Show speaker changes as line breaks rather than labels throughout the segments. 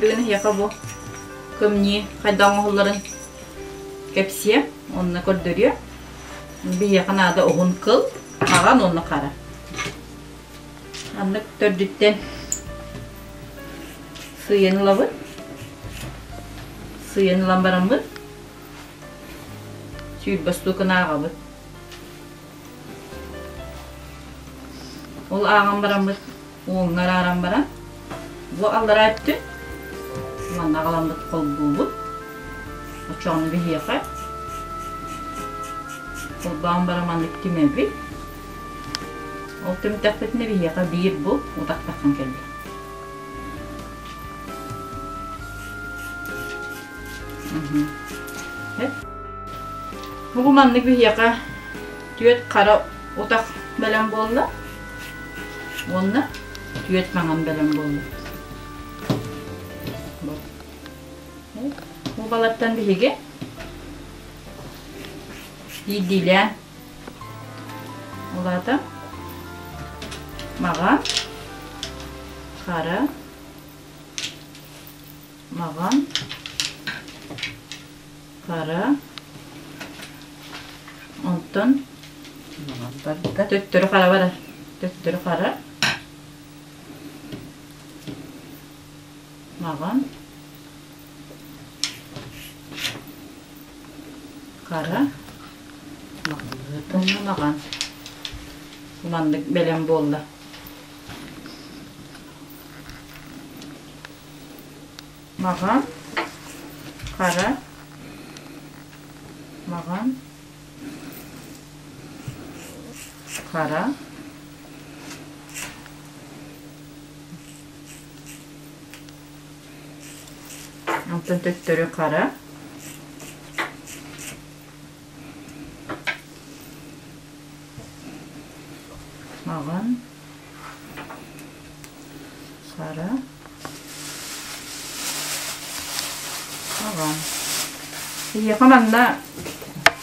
Бүгүн эһиэхэ бу кымньыы хайдах оҥоһулларын кэпсиэ, онно көрдөрүө. Биһиэхэ наада уһун кыл, маҕан уонна хара. Маннык төрдүттэн сыыйан ылабыт. Сыыйан ылан бараммыт 20 штуканы ааҕабыт. Ол ааҕан бараммыт уоҥҥа арааран баран бу аллараа өттүн манна аҕаламмыт холбуубут. Оччоҕуна биһиэхэ холбоон баран маннык түмэбит. Ол түмтэхпитинэ биһиэхэ биир бу утах таххан кэллэ. Бу маннык биһиэхэ түөрт хара утах бэлэм буолла уонна түөрт маҥан бэлэм буолла. Бу балартан биһиги биирдиилээн улаата маҕан, хара, маҕан, хара, онтон төттөрү хара барар, төттөрү хара, маҕан, хара, уонна маҕан. Маннык бэлэм буолла. Маҕан, хара, маҕан, хара, онтон төттөрү хара, маҕан, Хара, маҕан. Эйиэхэ манна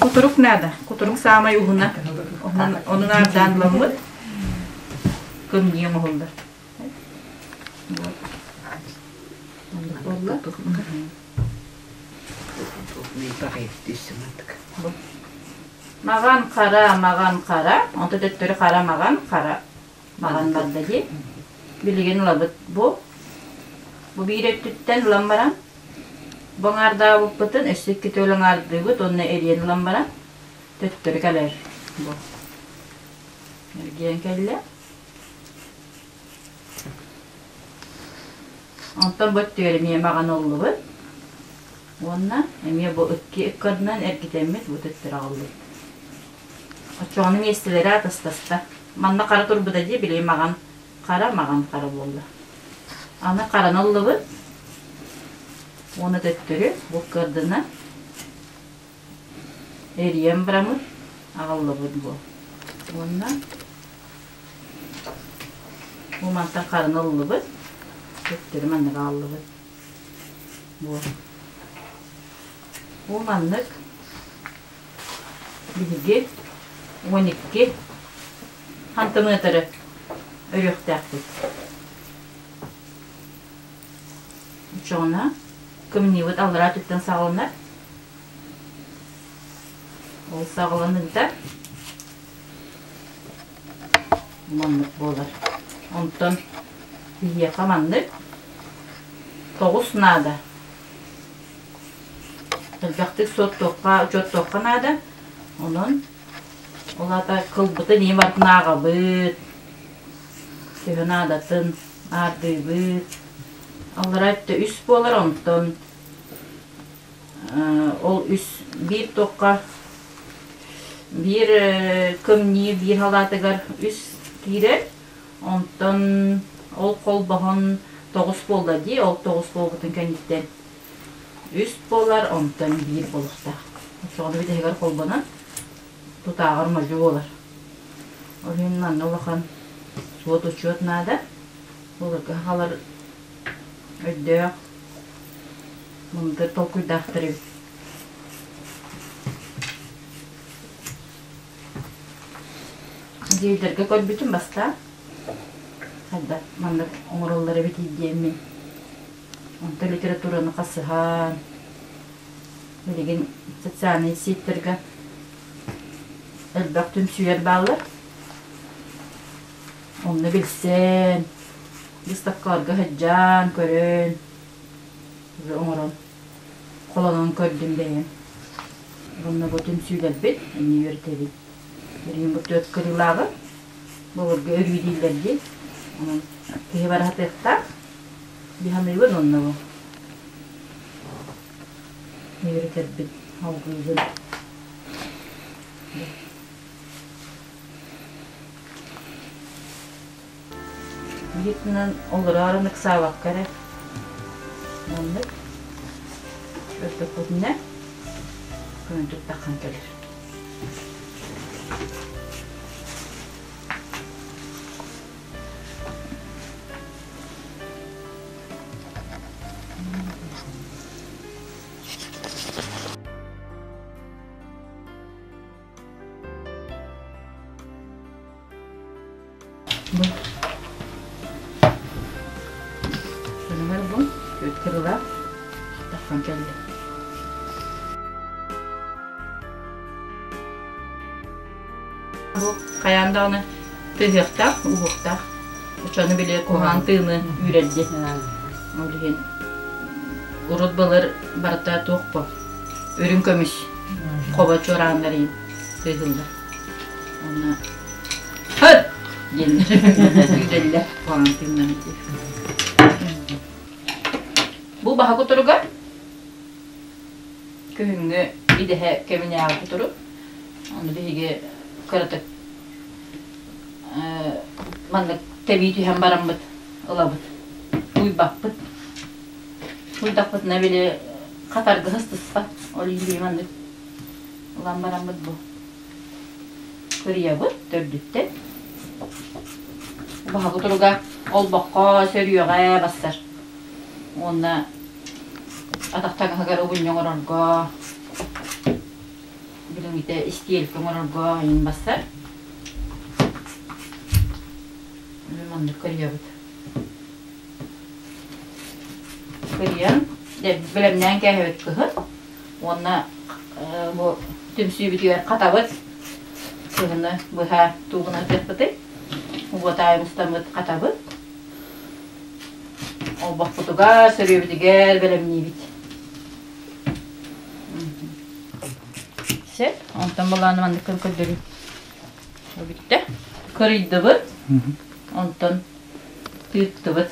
кутурук наада. Кутурук саамай уһуна. Ону наардаан ыламмыт кымньыы оҥоһуллар. Оннук буолла. Маҕан хара, маҕан хара, онто төттөрү хара маҕан хара маҕан барда дии. Билигин ылабыт бу. Бу биир өттүттэн ылан баран, бу аҥаардаабыппытын өссө икки төгүл аҥаардыыбыт уонна эриэн ылан баран төттөрү кэлэр бу. Эргийэн кэллэ. Онтон бу өттүгэр эмиэ маҕан ыллыбыт. Уонна эмиэ бу икки ыккардынан эргитэммит бу төттөрү аҕаллыбыт. Оччоҕуна миэстэлэрэ атастаста. Манна хара турбута дии, били маҕан хара, маҕан хара буолла. Аны хараны ыллыбыт. Уонна төттөрү бу ыккардына эрийэн бараммыт аҕаллыбыт бу. Уонна бу мантан хараны ыллыбыт. Төттөрү маннык аҕаллыбыт. Бу. Бу маннык Биһиги 12 хантымыатыры өрүөхтээхпит. Оччоҕуна кымньыыбыт аллараа өттүттэн саҕаланар. Ол саҕаланыыта маннык буолар. Онтон биһиэхэ маннык 9 наада. Элбэхтик суоттуохха, учуоттуохха наада. Онон ол аата кылбытын ийэм атын ааҕабыт, төһө наадатын аардыыбыт. Аллараа өттө үс буолар, онтон ол үс биир туохха биир кымньыы биир халаатыгар үс киирэр. Онтон ол холбоһон 9 буолла дии, ол 9 буолбутун кэнниттэн үс буолар, онтон биир буолуохтаах. Оччоҕуна бүтэһигэр холбонон тутааҕар модьу буолар. Ол иһин манна улахан суот-учуот наада. Былыргы сахалар өйдөөх, мындыр толкуйдаахтар эбит. Дьиэлэргэ көрбүтүм бастаан. Хайдах маннык оҥороллор эбитий диэммин. Онтон литератураны хасыһан, билигин социальнай сетьтэргэ элбэх түмсүүлэр бааллар. Онно билсэн, выставкаларга сылдьан, көрөн, оҥорон, холонон көрдүм бэйэм. Онно бу түмсүүлэрбит эмиэ үөрэтэбин. Билигин бу түөрт кырыылааҕы былыргы өрүү дииллэр дии. Онон киһи бара сатыахтаах. Биһаныыбын онно бу. Үөрэтэрбин, алгыыбын. Бииртынан олороорун ыксаабакка эрэ оннук өртөхпүтүнэ көнөтүк таххан кэлэр. Бу Сонугар бу түөрт кырылаах тахсан кэллэ. Бу хайаан даҕаны тыаһыахтаах, уһуохтаах. Оччону били куһаҕан тыыны үүрэрди. Ол иһин урут былыр барыта туох бу үрүҥ көмүс хобо чуорааннар иһин тыаһыллар. Уонна «Хыт!» диэннэр үүрэллэр куһаҕан тыыннарын Бу баһа кутуруга күһүҥҥү идэһэ кэминээҕи кутурук. Ону биһиги кыратык маннык тэбии түһэн бараммыт ылабыт. Уйбаппыт. Уйдахпытына били хатарга сыстыспат. Ол иһин маннык ылан бараммыт бу. Кырыйабыт төрдүттэн. Баһа кутуруга олбоххо, сөрүөҕэ бассар. Уонна атах таҥаһыгар угунньу оҥорорго, билиҥҥитэ истиэлкэ оҥорорго иҥин бассар. Маннык кырыйабыт. Кырыйан, бэлэмнээн кээһэбит кыһын. Уонна бу түмсүүбүтүгэр хатабыт. Кыһыны быһа туугунан тыахпытый. Уотаайы мустаммыт хатабыт. Олбохпутугар, сөрүөбүтүгэр бэлэмниибит. Сөп. Онтон былааны маннык көрдөрүү. Бүттэ. Кырыйдыбыт. Онтон тыыттыбыт.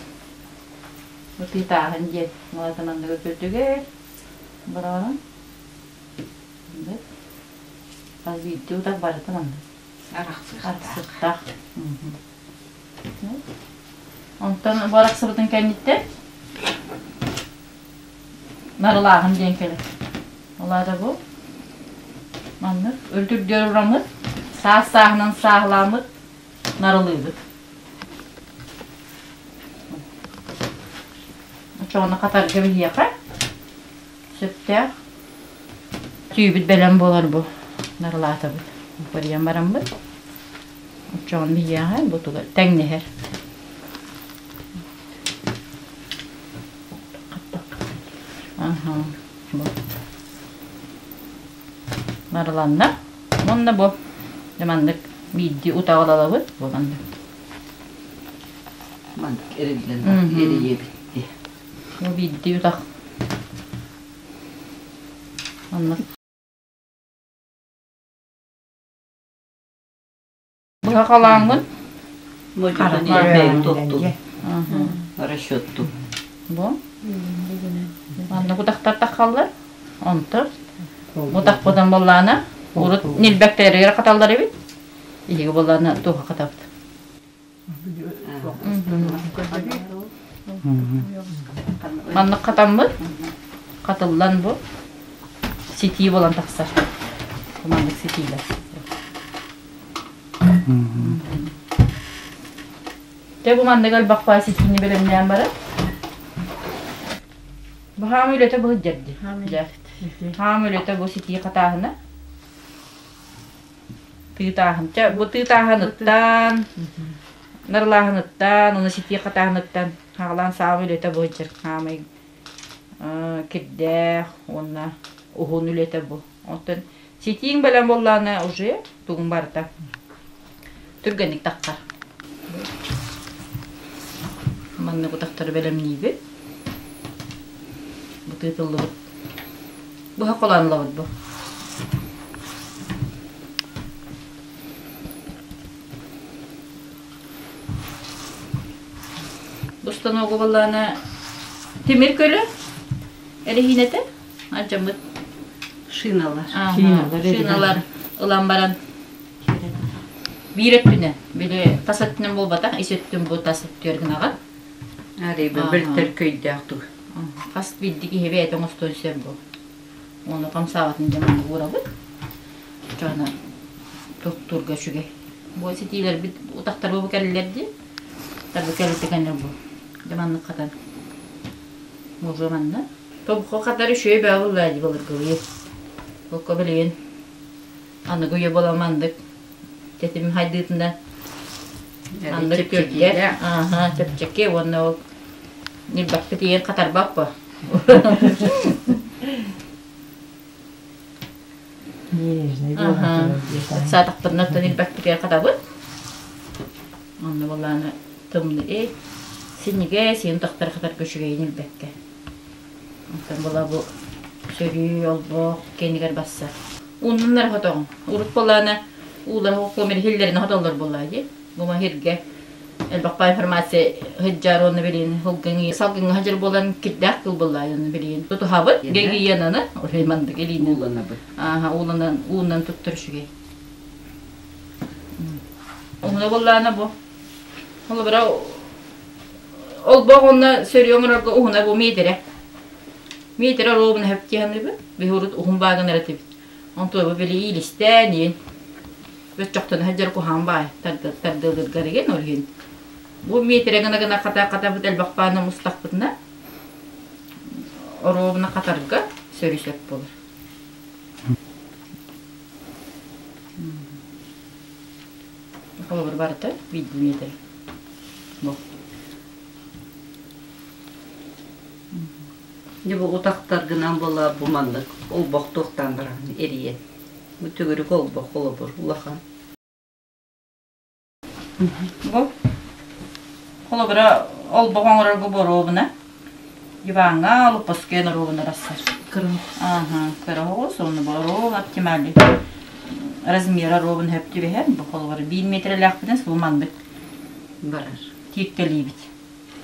Бу тыытааһын диэн малата манныгы көрдүгэр. Бороонун. Хас биирдии утах барыта маннык. Арахсыахтаах. Онтон бу арахсыбытын кэнниттэн нарылааһын диэн кэлэр. Ол аата бу маннык үрдүрдүөр ураммыт, саас сааһынан сааһылааммыт нарылыыбыт. Оччоҕуна хатарга биһиэхэ сөптөөх түүбүт бэлэм буолар бу нарылаатабыт. Барыйан бараммыт. Оччоҕуна биһиэхэ бу туга тэҥнэһэр. Аха, бу. Нарыланна. Уонна бу маннык биирдии утаҕы ылабыт. Бу маннык.
Маннык эриллэн эрийэбит дии.
Бу биирдии утах. Маннык Быһа халааҥҥын
Расчетту.
Бу. Манна кутахтар таххаллар. Онтон утахпытын буоллаана урут нилбэктэригэр хаталлар эбит. Иһиги буоллаана туоха хатабыт. Маннык хатаммыт хатыллан бу ситии буолан тахсар. Маннык ситиилэр. Дьэ бу маннык элбэх ситиини бэлэмнээн баран бу хаам үлэтэ бу сылдьар дии. Хаам үлэтэ бу ситии хатааһына. Тыытааһын. Чэ бу тыытааһыныттан, нарылааһыныттан, уну ситии хатааһыныттан хаалаан саам үлэтэ бу сылдьар хаамай. Кирдээх уонна уһун үлэтэ бу. Оттон ситииҥ бэлэм буоллаҕына уже тугуҥ барыта түргэнник таххар. Маннык утахтары бэлэмниибит. Бу тыытыллыбыт. Быһа холоон ылабыт бу. Бу станогу буоллаҕына тимир көлө эрэһиинэтэ алдьаммыт.
Шиналар.
Шиналар ылан баран биир өттүнэн, били тас өттүнэн буолбатах, ис өттүн бу тас өттүгэр гынаҕын.
Арыйба бөлтөр көйдөөх туг.
Хас биирдии киһи бэйэтэ оҥостуон сөп бу. Уонна хамсаабатын дьэ манна уурабыт. Чаана туттурга үчүгэй. Бу ситиилэрбит утахтар бу кэллилэр дии. Тарбы кэлбитэ кэннэ бу. Дьэ маннык хатан. Мужу манна. Тобукка хатар үчүгэй бөҕө буолла дии былыргылыы. Букка билигин аныгы үйэ буолан маннык тэтим хайдыытына маннык түргэр. Аха, чэпчэки уонна ол ньирбэхпит иһин хатарбат бо. Ыксаатахпытына оттон ирбэппитигэр хатабыт. Онно буоллаҕына тымныы синньигэ сиэн утахтары хатарга үчүгэйин ирбэккэ. Онтон була бу сөрүү, олбох кэннигэр бассар. Ууннан эрэ хотоҕун. Урут буоллаҕына уулар хоһуом иһиллэринэ хотоллор буоллаҕа дии. Бу иһиргэ элбэх информация сылдьар уонна билигин салгыҥы салгыҥҥа сылдьар буолан кирдээх кыл буолла уонна билигин тутуһабыт гигиенаны уже мандык илиинэн
Ууланабыт.
Ааха ууланан уунан туттар үчүгэй. Уһуна буоллаана бу. Холобура олбох уонна сөрүө оҥорорго уһуна бу миэтэрэ. Миэтэрэ оруобуна хөп диэханыбыт. Биһурут уһун баагын эратибит. Онтуо бу били иилистээн иин Бөччөхтөн сылдьар куһаҕан баай тардыалыыргар игин ол иһин бу миэтэрэ гына гына хата хатабыт элбэх бааны мустахпытына оруобуна хатарга сөрү сөп буолар. Холобур барыта биирдии миэтэрэ. Бу.
Дьэ бу утахтаргынан буола бу маннык олбохтуохтаан бараҕын эрийэн. Бу төгүрүк олбох холобур улахан.
Бу холобура олбох оҥорорго боруобуна диваҥҥа олоппоско оруобуна барсар.
Кыра.
Ааһа, кыра оҕус, онно боруоб оптимальный размера оруобуна сөп түбэһэр. Бу холобура биир метрэлээхпитин субу маннык
Барар.
тииртэлиибит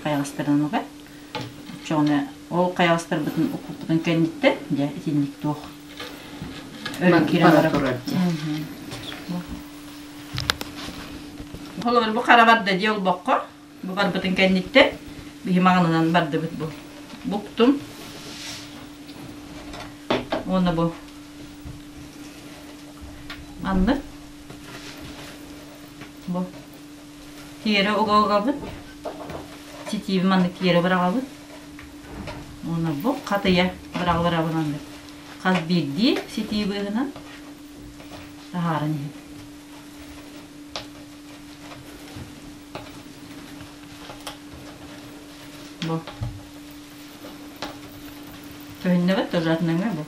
хайаҕастарын уга. Оччоҕуна ол хайаҕастарбытын укпуппутун кэнниттэн дьэ итинник туох өрөн киирэн
Бара
барар.
турар дьэ.
Холобур бу хара барда дии олбоххо бу барбытын кэнниттэн биһи маҥанынан бардыбыт бу. Буктум. Уонна бу маннык бу Тиэрэ уга-угабыт, ситииби маннык тиэрэ быраҕабыт. Уонна бу хатыйа быраҕа-быраҕа маннык хас биирдии ситии быыһынан таһааран иһэбит. Бу. Көһүннэбит тоже атыныҥа бу.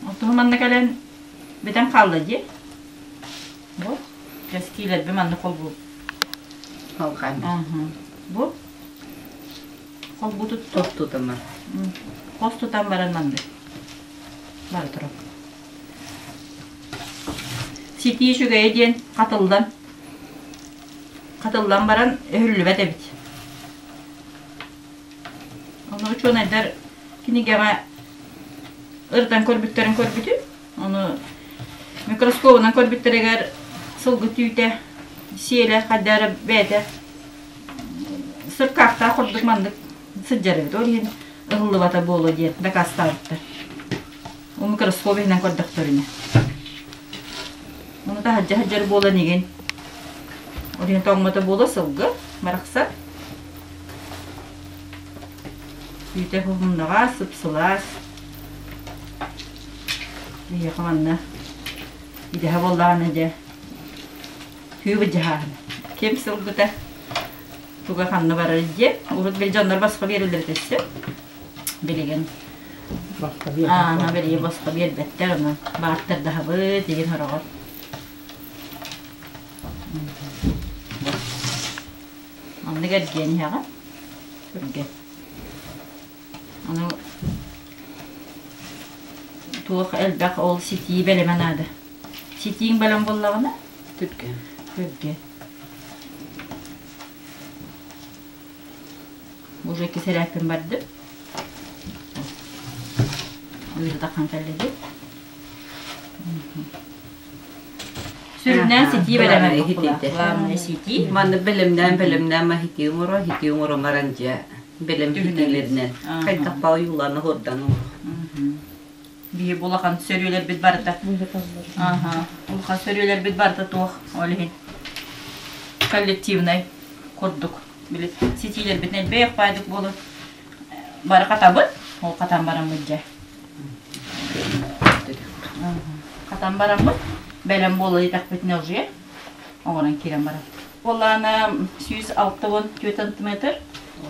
Оттон манна кэлэн бүтэн хаалла дии. Бу кэскиилэрби манна холбуу.
Халҕан.
Бу холбуу тутту.
Хос тутама.
Хос тутан баран маннык. Бара турар. Ситии үчүгэйэ диэн хатыллан хатыллан баран өһүллүбэт эбит. Ону учуонайдар кинигэҕэ ырытан көрбүттэрин көрбүтүм. Ону микроскобунан көрбүттэригэр сылгы түүтэ, сиэлэ хайда эрэ бэйэтэ сыркаахтаах курдук маннык сылдьар эбит. Ол иһин ыһыллыбата буолуо диэн дакаастаабыттар. Ол микроскоп иһинэн көрдөхтөрүнэ. Ону таһырдьа сылдьар буолан игин. Ол иһин тоҥмото буолуо сылгы барахсан. Үүтэ уһуннаҕас, сып-сылаас. Биһиэхэ манна идэһэ буоллаҕына дьэ, түү былдьаһааһына. Ким сылгыта туга ханна барар диэн. Урут били дьоннор босхо биэрэллэр өссө. Билигин Ааһа билигин босхо биэрбэттэр, онон баартардаһабыт игин хороҕор. Оннук эргиэн иһэҕин. Түргэн. Аны туох элбэх ол ситии бэлэмэ наада. Ситииҥ бэлэм буоллаҕына
Түргэн.
Түргэн. Уже кисэрээппин бардым. Ыырдаххан кэллибит. Сүрүннээн ситии бэлэмэ главное ситии.
Манна бэлэмнээн бэлэмнээн ма хитии оҥоро, хитии оҥоро маран дьэ бэлэм хитиилэринэн хайдах баайуулаана хордан оҥоро.
Биһи бу улахан сөрүөлэрбит барыта. Аха. Улахан сөрүөлэрбит барыта туох ол иһин коллективнай курдук. Били ситиилэрбитин элбэх баайдык буолан бары хатабыт, ол хатан бараммыт дьэ. Хатан бараммыт, бэлэм буола диэтэхпитинэ уже оҥорон киирэн барар. Буоллаана 164 сантиметр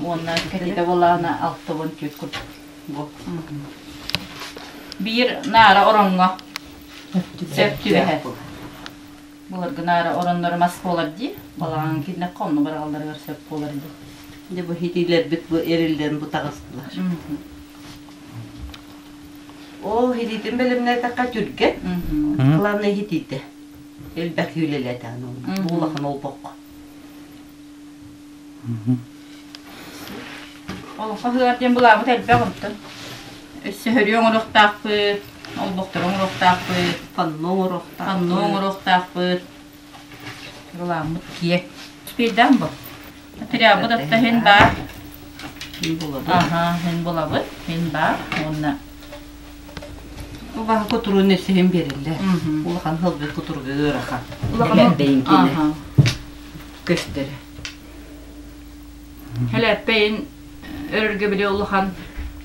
уонна кэтитэ буоллаана 64 курдук. Бу. Биир наара ороҥҥо сөп түбэһэр. Былыргы наара оронноро мас буолар дии. Балаҕан киирнэххэ онно бараҕалларыгар сөп буолар дии.
Дьэ бу хитиилэрбит бу эриллэн бу таҕыстылар. Ол хитиитин бэлэмнээтэххэ түргэн. Главное хитиитэ. Элбэх үлэлээтэҕин ол. Бу улахан олбоххо.
Олоххо ыһыар диэн былаабыт элбэх онтон. Өссө хөрүө оҥоруохтаахпыт, олбохтору оҥоруохтаахпыт,
Панно оҥоруохтаахпыт.
панно оҥоруохтаахпыт. Былааммыт киэ. Успейдаан бу. Материалбыт атта хин баар.
Хин булабыт.
Аха, хин булабыт, хин баар. Уонна
Убаһа кутуруун өссө иһин биэрэллэр. Улахан хылбыт кутуруга ыарахан.
Улахан
Элэрдэйин кини. Көстөрө.
Хэлээппэйин өрөргө били улахан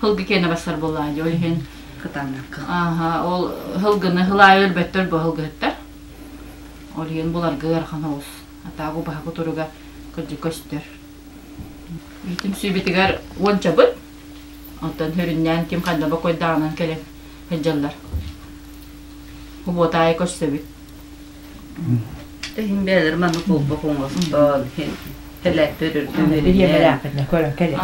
һылгы киэнэ бассар буоллаҕа дии, ол иһин
Кытаанакка.
Ааһа, ол һылгыны һылаайы өлбөттөр бу һылгыһыттар. Ол иһин буларга ыарахан оҕус. Атаак убаһа кутуруга кырдьык көстөр. Итим сүүбүтүгэр уончабыт. Оттон хөрүннээн ким ханна бокуойдааҕынан кэлэн сылдьаллар. Кубуотаайы көрсөбүт.
Иһин бэйэлэр маннык олбох оҥостон, тэлээттэр үрдүн
Бириэмэлээхпитинэ көрөн кэлэр.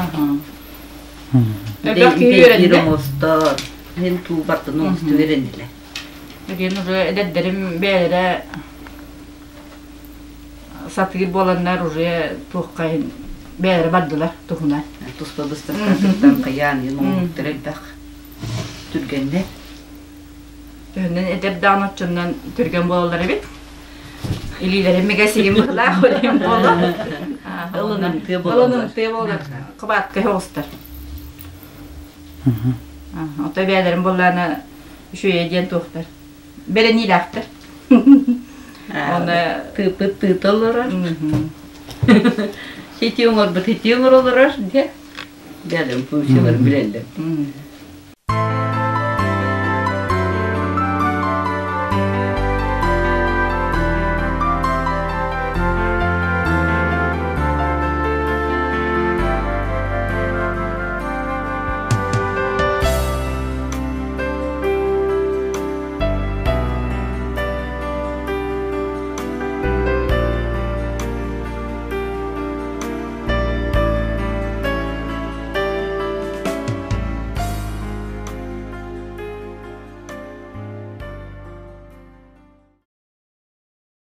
Элбэх киһи үөрэннэ.
оҥостон, иһин туубартын оҥосту үөрэннилэр.
Билигин уже эдэрдэрим бэйэлэрэ сатыыр буоланнар уже туохха бэйэлэрэ бардылар туһунан.
Туспа быстахтан тыттан хайаан иһин оҥоһуктар элбэх түргэннэр.
Төһөннөн эдэр даҕаны оччоннон түргэн буолаллар эбит. Илиилэрим мигэ сигим быһылаах олем буолар.
Ылынымтыа буолаллар.
Ылынымтыа буолар. Кыбаатка оҕустар. Ото бэйэлэрим буоллаана үчүгэйэ диэн туохтар. Бэрэниилээхтэр. Оны
тыыппыт тыыта олорор. Хити оҥорбут хити оҥоролорор диэ. Бэйэлэрин функцияларын билэллэр.